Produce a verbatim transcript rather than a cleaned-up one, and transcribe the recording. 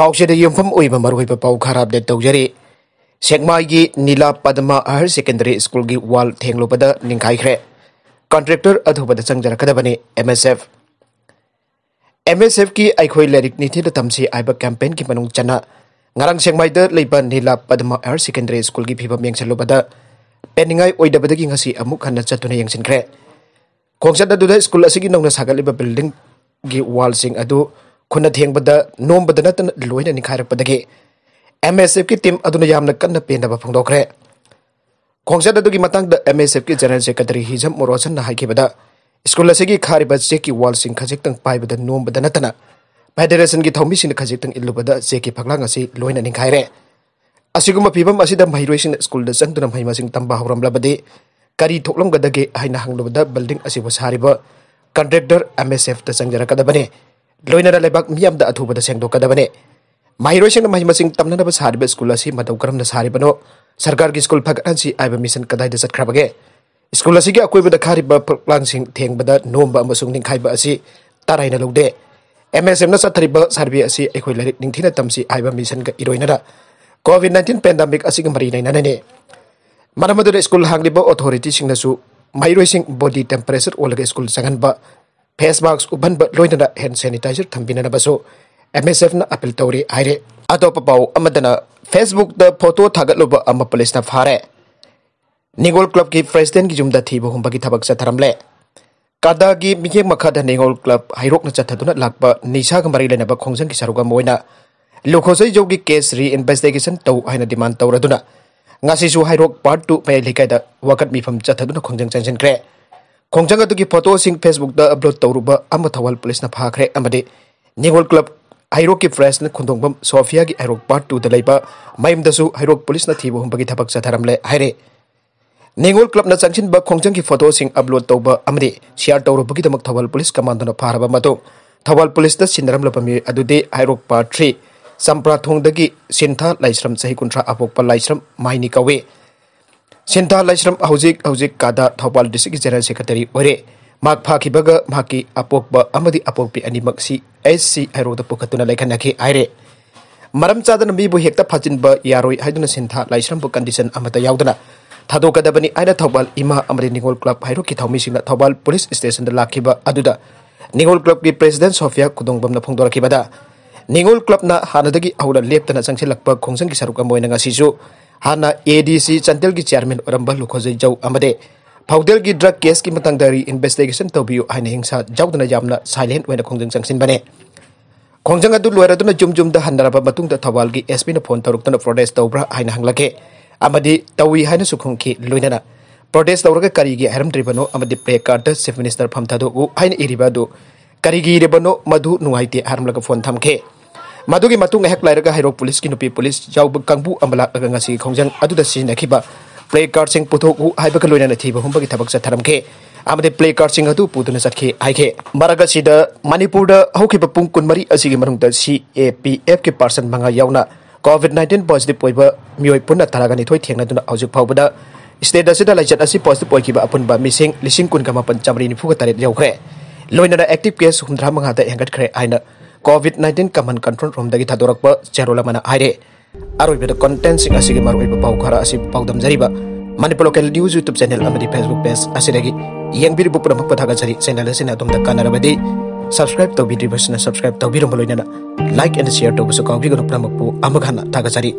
ꯄꯥꯎꯆꯦꯗ ꯌꯨꯝꯐꯝ ꯑꯣꯏꯕ ꯃꯔꯨꯑꯣꯏꯕ ꯄꯥꯎ ꯈꯔ ꯑꯞꯗꯦꯠ ꯇꯧꯖꯔꯤ꯫ ꯁꯦꯛꯃꯥꯏꯒꯤ ꯅꯤꯂꯥ ꯄꯗꯃ ꯍꯥꯌꯔ ꯁꯦꯀꯦꯟꯗꯔꯤ ꯁ꯭ꯀꯨꯜꯒꯤ ꯋꯥꯜ ꯊꯦꯡꯂꯨꯕꯗ ꯅꯤꯡꯈꯥꯏꯈ꯭ꯔꯦ꯫ ꯀꯟꯇ꯭ꯔꯦꯛꯇꯔ ꯑꯊꯨꯕꯗ ꯆꯪꯖꯔꯛꯀꯗꯕꯅꯤ, ꯑꯦꯝ ꯑꯦꯁ ꯑꯦꯐ꯫ ꯑꯦꯝ ꯑꯦꯁ ꯑꯦꯐꯀꯤ ꯑꯩꯈꯣꯏ ꯂꯥꯏꯔꯤꯛ ꯅꯤꯡꯊꯤꯅ ꯇꯝꯁꯤ ꯍꯥꯏꯕ ꯀꯦꯝꯄꯦꯟꯒꯤ ꯃꯅꯨꯡ ꯆꯟꯅ ꯉꯔꯥꯡ ꯁꯦꯛꯃꯥꯏꯗ ꯂꯩꯕ ꯅꯤꯂꯥ ꯄꯗꯃ ꯍꯥꯌꯔ ꯁꯦꯀꯦꯟꯗꯔꯤ ꯁ꯭ꯀꯨꯜꯒꯤ ꯐꯤꯕꯝ ꯌꯦꯡꯁꯤꯜꯂꯨꯕꯗ ꯄꯦꯟꯅꯤꯡꯉꯥꯏ ꯑꯣꯏꯗꯕꯗꯒꯤ ꯉꯁꯤ ꯑꯃꯨꯛ ꯍꯟꯅ ꯆꯠꯇꯨꯅ ꯌꯦꯡꯁꯤꯟꯈ꯭ꯔꯦ꯫ ꯈꯣꯡꯆꯠ ꯑꯗꯨꯗ ꯁ꯭ꯀꯨꯜ ꯑꯁꯤꯒꯤ ꯅꯧꯅ ꯁꯥꯒꯠꯂꯤꯕ ꯕꯤꯜꯗꯤꯡꯒꯤ ꯋꯥꯜꯁꯤꯡ ꯑꯗꯨ ꯈꯨꯟꯅ ꯊꯦꯡꯕꯗ ꯅꯣꯝꯕꯗ ꯅꯠꯇꯅ ꯂꯣꯏꯅ ꯅꯤꯡꯈꯥꯏꯔꯛꯄꯗꯒꯤ ꯑꯦꯝ ꯑꯦꯁ ꯑꯦꯐꯀꯤ ꯇꯤꯝ ꯑꯗꯨꯅ ꯌꯥꯝꯅ ꯀꯟꯅ ꯄꯦꯟꯗꯕ ꯐꯣꯡꯗꯣꯛꯈ꯭ꯔꯦ꯫ ꯈꯣꯡꯆꯠ ꯑꯗꯨꯒꯤ ꯃꯇꯥꯡꯗ ꯑꯦꯝ ꯑꯦꯁ ꯑꯦꯐꯀꯤ ꯖꯦꯅꯔꯦꯜ ꯁꯦꯀ꯭ꯔꯦꯇꯔꯤ ꯍꯤꯖꯝ ꯃꯣꯔꯣꯁꯟꯅ ꯍꯥꯏꯈꯤꯕꯗ, ꯁ꯭ꯀꯨꯜ ꯑꯁꯤꯒꯤ ꯈꯥꯔꯤꯕ ꯆꯦꯛꯀꯤ ꯋꯥꯜꯁꯤꯡ ꯈꯖꯤꯛꯇꯪ ꯄꯥꯏꯕꯗ ꯅꯣꯝꯕꯗ ꯅꯠꯇꯅ ꯐꯦꯗꯔꯦꯁꯟꯒꯤ ꯊꯧꯃꯤꯁꯤꯡꯅ ꯈꯖꯤꯛꯇꯪ ꯏꯜꯂꯨꯕꯗ ꯆꯦꯛꯀꯤ ꯐꯛꯂꯥꯡ ꯑꯁꯤ ꯂꯣꯏꯅ ꯅꯤꯡꯈꯥꯏꯔꯦ꯫ ꯑꯁꯤꯒꯨꯝꯕ ꯐꯤꯕꯝ ꯑꯁꯤꯗ ꯃꯍꯩꯔꯣꯏꯁꯤꯡꯅ ꯁ꯭ꯀꯨꯜꯗ ꯆꯪꯗꯨꯅ ꯃꯍꯩ ꯃꯁꯤꯡ ꯇꯝꯕ ꯍꯧꯔꯝꯂꯕꯗꯤ ꯀꯔꯤ ꯊꯣꯛꯂꯝꯒꯗꯒꯦ ꯍꯥꯏꯅ ꯍꯪꯂꯨꯕꯗ, ꯕꯤꯜꯗꯤꯡ ꯑꯁꯤꯕꯨ ꯁꯥꯔꯤꯕ ꯀꯟꯇ꯭ꯔꯦꯛꯇꯔ ꯑꯦꯝ ꯑꯦꯁ ꯑꯦꯐꯇ ꯆꯪꯖꯔꯛꯀꯗꯕꯅꯤ, ꯂꯣꯏꯅꯅ ꯂꯩꯕꯥꯛ ꯃꯤꯌꯥꯝꯗ ꯑꯊꯨꯕꯗ ꯁꯦꯡꯗꯣꯛꯀꯗꯕꯅꯤ꯫ ꯃꯍꯩꯔꯣꯏꯁꯤꯡꯅ ꯃꯍꯩ ꯃꯁꯤꯡ ꯇꯝꯅꯅꯕ ꯁꯥꯔꯤꯕ ꯁ꯭ꯀꯨꯜ ꯑꯁꯤ ꯃꯇꯧ ꯀꯔꯝꯅ ꯁꯥꯔꯤꯕꯅꯣ? ꯁꯔꯀꯥꯔꯒꯤ ꯁ꯭ꯀꯨꯜ ꯐꯒꯠꯍꯟꯁꯤ ꯍꯥꯏꯕ ꯃꯤꯁꯟ ꯀꯗꯥꯏꯗ ꯆꯠꯈ꯭ꯔꯕꯒꯦ? ꯁ꯭ꯀꯨꯜ ꯑꯁꯤꯒꯤ ꯑꯀꯣꯏꯕꯗ ꯈꯥꯔꯤꯕ ꯐꯛꯂꯥꯡꯁꯤꯡ ꯊꯦꯡꯕꯗ ꯅꯣꯝꯕ ꯑꯃꯁꯨꯡ ꯅꯤꯡꯈꯥꯏꯕ ꯑꯁꯤ ꯇꯔꯥꯏꯅ ꯂꯧꯗꯦ꯫ ꯑꯦꯝ ꯑꯦꯁ ꯑꯦꯝꯅ ꯆꯠꯊꯔꯤꯕ ꯁꯔꯚꯦ ꯑꯁꯤ ꯑꯩꯈꯣꯏ ꯂꯥꯏꯔꯤꯛ ꯅꯤꯡꯊꯤꯅ ꯇꯝꯁꯤ ꯍꯥꯏꯕ ꯃꯤꯁꯟꯒ ꯏꯔꯣꯏꯅꯅ ꯀꯣꯚꯤꯗ ꯅꯥꯏꯟꯇꯤꯟ ꯄꯦꯟꯗꯥꯃꯤꯛ ꯑꯁꯤꯒ ꯃꯔꯤ ꯂꯩꯅꯅꯅꯤ꯫ ꯃꯔꯝ ꯑꯗꯨꯅ ꯁ꯭ꯀꯨꯜ ꯍꯥꯡꯂꯤꯕ ꯑꯣꯊꯣꯔꯤꯇꯤꯁꯤꯡꯅꯁꯨ ꯃꯍꯩꯔꯣꯏꯁꯤꯡ ꯕꯣꯗꯤ ꯇꯦꯝꯄꯔꯦꯆꯔ ꯑꯣꯜꯂꯒ ꯁ꯭ꯀꯨꯜ ꯆꯪꯍꯟꯕ, ꯐꯦꯁ ꯃꯥꯁꯛ ꯎꯞꯍꯟꯕ, ꯂꯣꯏꯅꯅ ꯍꯦꯟ ꯁꯦꯅꯤꯇꯥꯏꯖꯔ ꯊꯝꯕꯤꯅꯅꯕꯁꯨ ꯑꯦꯝ ꯑꯦꯁ ꯑꯦꯐꯅ ꯑꯄꯤꯜ ꯇꯧꯔꯤ ꯍꯥꯏꯔꯤ꯫ ꯑꯇꯣꯞꯄ ꯄꯥꯎ ꯑꯃꯗꯅ, ꯐꯦꯁꯕꯨꯛꯇ ꯐꯣꯇꯣ ꯊꯥꯒꯠꯂꯨꯕ ꯑꯃ ꯄꯨꯂꯤꯁꯅ ꯐꯥꯔꯦ꯫ ꯅꯤꯉꯣꯜ ꯀ꯭ꯂꯕꯀꯤ ꯄ꯭ꯔꯦꯁꯤꯗꯦꯟꯒꯤ ꯌꯨꯝꯗ ꯊꯤꯕ ꯍꯨꯝꯕꯒꯤ ꯊꯕꯛ ꯆꯠꯊꯔꯝꯂꯦ꯫ ꯀꯥꯗꯥꯒꯤ ꯃꯤꯠꯌꯦꯡ ꯃꯈꯥꯗ ꯅꯤꯉꯣꯜ ꯀ꯭ꯂꯕ ꯍꯩꯔꯣꯛꯅ ꯆꯠꯊꯗꯨꯅ ꯂꯥꯛꯄ ꯅꯤꯁꯥꯒ ꯃꯔꯤ ꯂꯩꯅꯕ ꯈꯣꯡꯖꯪꯒꯤ ꯁꯔꯨꯛ ꯑꯃ ꯑꯣꯏꯅ ꯂꯨꯈꯣꯖꯩꯖꯧꯒꯤ ꯀꯦꯁ ꯔꯤꯏꯟꯚꯦꯁꯇꯤꯒꯦꯁꯟ ꯇꯧ ꯍꯥꯏꯅ ꯗꯤꯃꯥꯟ ꯇꯧꯔꯗꯨꯅ ꯉꯁꯤꯁꯨ ꯍꯩꯔꯣꯛ ꯄꯥꯔꯠ ꯇꯨ ꯃꯌꯥꯏ ꯂꯩꯀꯥꯏꯗ ꯋꯥꯀꯠ ꯃꯤꯐꯝ ꯆꯠꯊꯗꯨꯅ ꯈꯣꯡꯖꯪ ꯆꯪꯁꯤꯟꯈ꯭ꯔꯦ꯫ ꯈꯣꯡꯖꯪ ꯑꯗꯨꯒꯤ ꯐꯣꯇꯣꯁꯤꯡ ꯐꯦꯁꯕꯨꯛꯇ ꯑꯞꯂꯣꯗ ꯇꯧꯔꯨꯕ ꯑꯃ ꯊꯧꯕꯥꯜ ꯄꯨꯂꯤꯁꯅ ꯐꯥꯈ꯭ꯔꯦ ꯑꯃꯗꯤ ꯅꯤꯉꯣꯜ ꯀ꯭ꯂꯕ ꯍꯩꯔꯣꯛꯀꯤ ꯄ꯭ꯔꯦꯁꯤꯗꯦꯟ ꯈꯨꯟꯗꯣꯡꯕꯝ ꯁꯣꯐꯤꯌꯥꯒꯤ ꯍꯩꯔꯣꯛ ꯄꯥꯔꯠ ꯇꯨꯗ ꯂꯩꯕ ꯃꯌꯨꯝꯗꯁꯨ ꯍꯩꯔꯣꯛ ꯄꯨꯂꯤꯁꯅ ꯊꯤꯕ ꯍꯨꯝꯕꯒꯤ ꯊꯕꯛ ꯆꯠꯊꯔꯝꯂꯦ ꯍꯥꯏꯔꯦ꯫ ꯅꯤꯉꯣꯜ ꯀ꯭ꯂꯕꯅ ꯆꯪꯁꯤꯟꯕ ꯈꯣꯡꯖꯪꯒꯤ ꯐꯣꯇꯣꯁꯤꯡ ꯑꯞꯂꯣꯗ ꯇꯧꯕ ꯑꯃꯗꯤ ꯁꯤꯌꯥꯔ ꯇꯧꯔꯨꯕꯒꯤꯗꯃꯛ ꯊꯧꯕꯥꯜ ꯄꯨꯂꯤꯁ ꯀꯃꯥꯟꯗꯣꯅ ꯐꯥꯔꯕ ꯃꯇꯨꯡ, ꯊꯧꯕꯥꯜ ꯄꯨꯂꯤꯁꯇ ꯁꯤꯟꯅꯔꯝꯂꯕ ꯃꯤꯑꯣꯏ ꯑꯗꯨꯗꯤ ꯍꯩꯔꯣꯛ ꯄꯥꯔꯠ ꯊ꯭ꯔꯤ ꯆꯝꯄ꯭ꯔꯥꯊꯣꯡꯗꯒꯤ ꯁꯤꯟꯊꯥ ꯂꯥꯏꯁ꯭ꯔꯝ, ꯆꯍꯤ ꯀꯨꯟꯊ꯭ꯔꯥ, ꯑꯄꯣꯛꯄ ꯂꯥꯏꯁ꯭ꯔꯝ ꯃꯥꯏꯅꯤ ꯀꯧꯏ꯫ ꯁꯤꯟꯊꯥ ꯂꯥꯏꯁ꯭ꯔꯝ ꯍꯧꯖꯤꯛ ꯍꯧꯖꯤꯛ ꯀꯥꯗꯥ ꯊꯧꯕꯥꯜ ꯗꯤꯁꯇ꯭ꯔꯤꯛꯀꯤ ꯖꯦꯅꯔꯦꯜ ꯁꯦꯀ꯭ꯔꯦꯇꯔꯤ ꯑꯣꯏꯔꯦ꯫ ꯃꯍꯥꯛ ꯐꯥꯈꯤꯕꯒ ꯃꯍꯥꯛꯀꯤ ꯑꯄꯣꯛꯄ ꯑꯃꯗꯤ ꯑꯄꯣꯛꯄꯤ ꯑꯅꯤꯃꯛ ꯁꯤ ꯑꯩꯆ ꯁꯤ ꯍꯩꯔꯣꯛꯇ ꯄꯨꯈꯠꯇꯨꯅ ꯂꯩꯈꯠꯅꯈꯤ ꯍꯥꯏꯔꯦ꯫ ꯃꯔꯝ ꯆꯥꯗꯅ ꯃꯤꯕꯨ ꯍꯦꯛꯇ ꯐꯥꯖꯤꯟꯕ ꯌꯥꯔꯣꯏ ꯍꯥꯏꯗꯨꯅ ꯁꯤꯟꯊꯥ ꯂꯥꯏꯁ꯭ꯔꯝꯕꯨ condition ꯑꯃꯠꯇ ꯌꯥꯎꯗꯅ ꯊꯥꯗꯣꯛꯀꯗꯕꯅꯤ ꯍꯥꯏꯅ ꯊꯧꯕꯥꯜ ꯏꯃꯥ ꯑꯃꯗꯤ ꯅꯤꯉꯣꯜ club ꯍꯩꯔꯣꯛꯀꯤ ꯊꯧꯃꯤꯁꯤꯡꯅ ꯊꯧꯕꯥꯜ police stationꯗ ꯂꯥꯛꯈꯤꯕ ꯑꯗꯨꯗ ꯅꯤꯉꯣꯜ clubꯀꯤ president ꯁꯣꯐꯤꯌꯥ ꯈꯨꯗꯣꯡꯕꯝꯅ ꯐꯣꯡꯗꯣꯔꯛꯈꯤꯕꯗ, ꯅꯤꯉꯣꯜ clubꯅ ꯍꯥꯟꯅꯗꯒꯤ ꯍꯧꯅ ꯂꯦꯞꯇꯅ ꯆꯪꯁꯤꯜꯂꯛꯄ ꯈꯣꯡꯖꯪꯒꯤ ꯁꯔꯨꯛ ꯑꯃ ꯑꯣꯏꯅ ꯉꯁꯤꯁꯨ ꯍꯥꯟꯅ ADC ꯆꯥꯟꯗꯦꯜꯒꯤ chairman ꯑꯣꯏꯔꯝꯕ ꯂꯨꯈꯣꯖꯩ ꯖꯧ ꯑꯃꯗꯤ ꯐꯧꯗꯦꯜꯒꯤ drug caseꯀꯤ ꯃꯇꯥꯡꯗ reinvestigation ꯇꯧꯕꯤꯌꯨ ꯍꯥꯏꯅ ꯍꯤꯡꯁꯥ ꯌꯥꯎꯗꯅ ꯌꯥꯝꯅ silent ꯑꯣꯏꯅ ꯈꯣꯡꯖꯪ ꯆꯪꯁꯤꯟꯕꯅꯤ꯫ ꯈꯣꯡꯖꯪ ꯑꯗꯨ ꯂꯣꯏꯔꯗꯨꯅ ꯌꯨꯝ ꯌꯨꯝꯗ ꯍꯟꯅꯔꯕ ꯃꯇꯨꯡꯗ ꯊꯧꯕꯥꯜꯒꯤ SPꯅ phone ꯇꯧꯔꯛꯇꯨꯅ protest ꯇꯧꯕ꯭ꯔꯥ ꯍꯥꯏꯅ ꯍꯪꯂꯛꯈꯤ ꯑꯃꯗꯤ ꯇꯧꯏ ꯍꯥꯏꯅꯁꯨ ꯈꯨꯝꯈꯤ꯫ ꯂꯣꯏꯅꯅ protest ꯇꯧꯔꯒ ꯀꯔꯤꯒꯤ ꯍꯥꯏꯔꯝꯗ꯭ꯔꯤꯕꯅꯣ ꯑꯃꯗꯤ placardꯇ Chief Minister ꯐꯝ ꯊꯥꯗꯣꯛꯎ ꯍꯥꯏꯅ ꯏꯔꯤꯕ ꯑꯗꯨ ꯀꯔꯤꯒꯤ ꯏꯔꯤꯕꯅꯣ, ꯃꯗꯨ ꯅꯨꯡꯉꯥꯏꯇꯦ ꯍꯥꯏꯔꯝꯂꯒ phone ꯊꯝꯈꯤ꯫ ꯃꯗꯨꯒꯤ ꯃꯇꯨꯡ ꯉꯥꯏꯍꯥꯛ ꯂꯩꯔꯒ ꯍꯩꯔꯣꯛ policeꯀꯤ ꯅꯨꯄꯤ police ꯌꯥꯎꯕ ꯀꯥꯡꯕꯨ ꯑꯃ ꯂꯥꯛꯂꯒ ꯉꯁꯤꯒꯤ ꯈꯣꯡꯖꯪ ꯑꯗꯨꯗ ꯁꯤꯖꯤꯟꯅꯈꯤꯕ placardꯁꯤꯡ ꯄꯨꯊꯣꯛꯎ ꯍꯥꯏꯕꯒ ꯂꯣꯏꯅꯅ ꯊꯤꯕ ꯍꯨꯝꯕꯒꯤ ꯊꯕꯛ ꯆꯠꯊꯔꯝꯈꯤ ꯑꯃꯗꯤ placardꯁꯤꯡ ꯑꯗꯨ ꯄꯨꯗꯨꯅ ꯆꯠꯈꯤ ꯍꯥꯏꯈꯤ꯫ ꯃꯔꯛ ꯑꯁꯤꯗ ꯃꯅꯤꯄꯨꯔꯗ ꯍꯧꯈꯤꯕ ꯄꯨꯡ ꯀꯨꯟꯃꯔꯤ ꯑꯁꯤꯒꯤ ꯃꯅꯨꯡꯗ CAPFꯀꯤ person ꯃꯉꯥ ꯌꯥꯎꯅ COVID nineteen positive ꯑꯣꯏꯕ ꯃꯤꯑꯣꯏ ꯄꯨꯟꯅ ꯇꯔꯥꯒ ꯅꯤꯊꯣꯏ ꯊꯦꯡꯅꯗꯨꯅ ꯍꯧꯖꯤꯛ ꯐꯥꯎꯕꯗ state ꯑꯁꯤꯗ ꯂꯥꯏꯆꯠ ꯑꯁꯤ positive ꯑꯣꯏꯈꯤꯕ ꯑꯄꯨꯟꯕ ꯃꯤꯁꯤꯡ ꯂꯤꯁꯤꯡ ꯀꯨꯟꯒ ꯃꯥꯄꯟ ꯆꯥꯃꯔꯤ ꯅꯤꯐꯨꯒ ꯇꯔꯦꯠ ꯌꯧꯈ꯭ꯔꯦ꯫ ꯂꯣꯏꯅꯅ active case ꯍꯨꯝꯗ꯭ꯔꯥ ꯃꯉꯥꯗ ꯍꯦꯟꯒꯠꯈ꯭ꯔꯦ ꯍꯥꯏꯅ COVID nineteen common control roomꯗꯒꯤ ꯊꯥꯗꯣꯔꯛꯄ ꯆꯦꯔꯣꯜ ꯑꯃꯅ ꯍꯥꯏꯔꯦ꯫ ꯑꯔꯣꯏꯕꯗ contentꯁꯤꯡ ꯑꯁꯤꯒꯤ ꯃꯔꯨꯑꯣꯏꯕ ꯄꯥꯎ ꯈꯔ ꯑꯁꯤ ꯄꯥꯎꯗꯝꯖꯔꯤꯕ Manipur Local News YouTube channel ꯑꯃꯗꯤ Facebook page ꯑꯁꯤꯗꯒꯤ ꯌꯦꯡꯕꯤꯔꯤꯕ ꯄꯨꯝꯅꯃꯛꯄꯨ ꯊꯥꯒꯠꯆꯔꯤ꯫ Channel ꯑꯁꯤꯅ ꯑꯗꯣꯝꯗ ꯀꯥꯟꯅꯔꯕꯗꯤ subscribe ꯇꯧꯕꯤꯗ꯭ꯔꯤꯕꯁꯤꯅ subscribe ꯇꯧꯕꯤꯔꯝꯕ ꯂꯣꯏꯅꯅ like and share ꯇꯧꯕꯁꯨ ꯀꯥꯎꯕꯤꯒꯅꯨ꯫ ꯄꯨꯝꯅꯃꯛꯄꯨ ꯑꯃꯨꯛ ꯍꯟꯅ ꯊꯥꯒꯠꯆꯔꯤ꯫